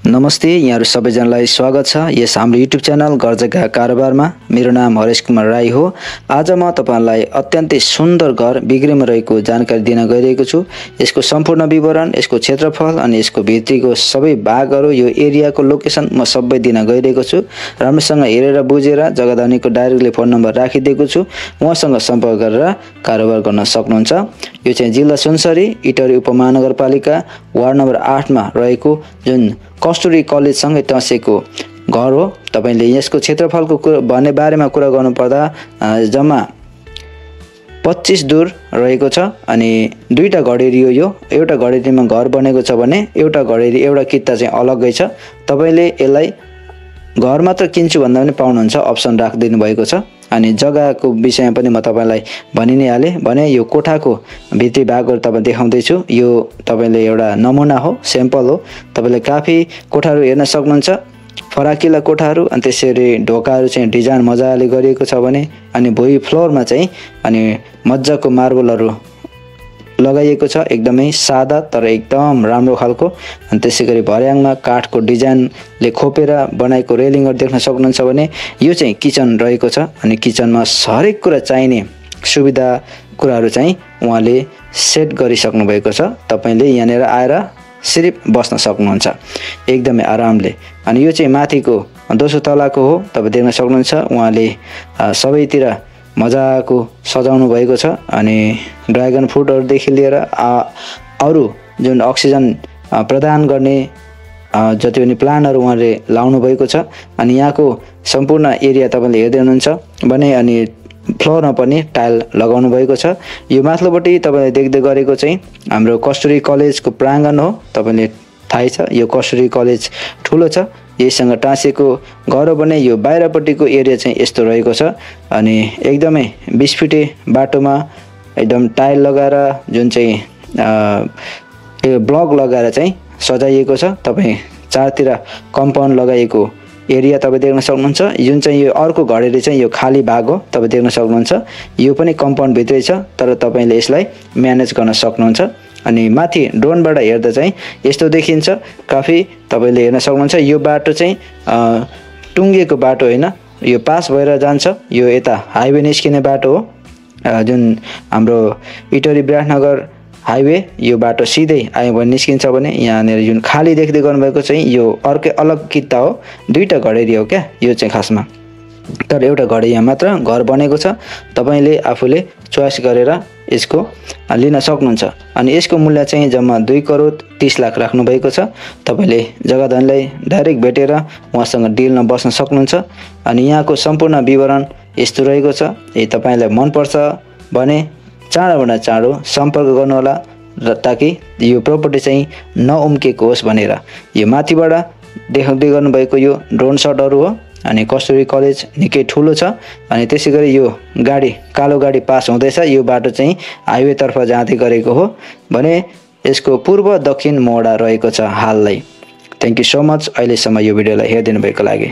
नमस्ते, यहाँहरु सबैजनालाई स्वागत छ यस हाम्रो युट्युब च्यानल घरजग्गा कारोबारमा। मेरो नाम हरेश कुमार राई हो। आज म तपाईहरुलाई अत्यन्तै सुन्दर घर बिग्रेमा रहेको जानकारी दिन गइरहेको छु। यसको सम्पूर्ण विवरण, यसको क्षेत्रफल अनि यसको भित्रीको सबै भागहरु, यो एरियाको लोकेसन म सबै दिन गइरहेको छु। राम्रोसँग हेरेर बुझेर जग्गाधनीको डाइरेक्टली फोन नम्बर राखिदिएको छु। उहाँसँग सम्पर्क गरेर कारोबार गर्न सक्नुहुन्छ। यो चाहिँ जिल्ला सुनसरी इटहरी उपमहानगरपालिका वार्ड नम्बर 8 मा रहेको जुन कस्तुरी कलेज सँगै टसेको घर हो। तपाईले यसको क्षेत्रफलको भन्ने बारेमा कुरा गर्नु पर्दा जम्मा 25 दूर रहेको छ अनि दुईटा घडेरी हो। यो एउटा घडेरीमा घर बनेको छ भने एउटा घडेरी एउटा कित्ता चाहिँ अलग्गै छ। तपाईले यसलाई घर मात्र किन्छु भन्दा पनि पाउनुहुन्छ, अप्सन राखिदिनु भएको छ। अनि जग्गाको विषयमा पनि म तपाईलाई भनि नै हाले भने यो कोठाको भित्री भागहरु तपाईँ देखाउँदै छु। यो तपाईले एउटा नमुना हो, स्याम्पल हो। तपाईले काफी कोठाहरु हेर्न सक्नुहुन्छ, फराकिला कोठाहरु। अनि त्यसरी ढोकाहरु चाहिँ डिजाइन मजाले गरिएको छ भने अनि भुइँ फ्लोरमा चाहिँ अनि मज्जाको मार्बलहरु लगाइएको छ, एकदमै सादा तर एकदम राम्रो खालको। अनि त्यसैगरी भर्याङमा काठको डिजाइनले खोपेर बनाएको रेलिङहरु देख्न सक्नुहुन्छ भने यो चाहिँ किचन रहेको छ। अनि किचनमा हरेक कुरा चाहिने सुविधा कुराहरु चाहिँ उहाँले सेट गरिसक्नु भएको छ। तपाईले यहाँनेर आएर सिर्फ बस्न सक्नुहुन्छ एकदमै आरामले। अनि यो चाहिँ माथिको दोस्रो तलाको हो, तपाई देख्न सक्नुहुन्छ। उहाँले सबैतिर मजाको सजाउनु भएको छ। अनि ड्रागन फ्रुटहरुदेखि लिएर अरु जुन अक्सिजन प्रदान गर्ने जति पनि प्लान्टहरु उहाँले लाउनु भएको छ। अनि यहाँको सम्पूर्ण एरिया तपाईले हेर्दै हुनुहुन्छ भने अनि फ्लोरमा पनि टाइल लगाउनु भएको छ। यो माथिल्लोपट्टि तपाईले देख्दै गरेको चाहिँ हाम्रो कस्तुरी कलेजको प्राङ्गण हो। तपाईले थाहै छ यो कस्तुरी कलेज ठुलो छ, यहीसँग टाँसेको घर हो भने यो बाहिरपट्टिको एरिया चाहिँ यस्तो रहेको छ। अनि एकदमै 20 फिटे बाटोमा एकदम टाइल लगाएर जुन चाहिँ ब्लक लगाएर चाहिँ सजाइएको छ। तपाई चारतिर कम्पाउन्ड लगाइएको एरिया तपाई देख्न सक्नुहुन्छ। जुन चाहिँ यो अर्को घडेरी चाहिँ यो खाली भाग हो, तपाई देख्न सक्नुहुन्छ। यो पनि कम्पाउन्ड भित्रै छ तर तपाईले यसलाई म्यानेज गर्न सक्नुहुन्छ। अनि माथि ड्रोनबाट हेर्दा चाहिँ यस्तो देखिन्छ, काफी तपाईले हेर्न सक्नुहुन्छ। यो बाटो चाहिँ टुङ्गेको बाटो हैन, यो पास भएर जान्छ। यो यता हाइवे निस्किने बाटो हो, जुन हाम्रो इटहरी विराटनगर हाइवे। यो बाटो सिधै आयो भने निस्किन्छ भने यहाँनेर जुन खाली देख्दै गर्नुभएको चाहिँ यो अर्कै अलग कित्ता हो, दुईटा घडेरी हो क्या यो चाहिँ खासमा। तर एउटा घडेरीमा मात्र घर बनेको छ। तपाईले आफूले चोइस गरेर यसको लिन सक्नुहुन्छ। अनि यसको मूल्य चाहिँ जम्मा 2 करोड 30 लाख राख्नु भएको छ। तपाईले जग्गाधनीलाई डाइरेक्ट भेटेर उहाँसँग डिलमा बस्न सक्नुहुन्छ। अनि यहाँको सम्पूर्ण विवरण यस्तो रहेको छ। यदि तपाईलाई मन पर्छ भने चाँडोभन्दा चाँडो सम्पर्क गर्नुहोला र ताकि यो प्रपर्टी चाहिँ नउम्केको होस् भनेर। यो माथिबाट देखाउँदै गर्नुभएको यो ड्रोन शटहरु हो। अनि कस्तुरी कलेज निकै ठुलो छ। अनि त्यसैगरी यो गाडी कालो गाडी पास हुँदैछ, यो बाटो चाहिँ हाइवे तर्फ जाँदै गरेको हो भने यसको पूर्व दक्षिण मोडा रहेको छ हाललाई। थ्यांक यू सो मच अहिलेसम्म यो भिडियोलाई हेरिदिनु भएको लागि।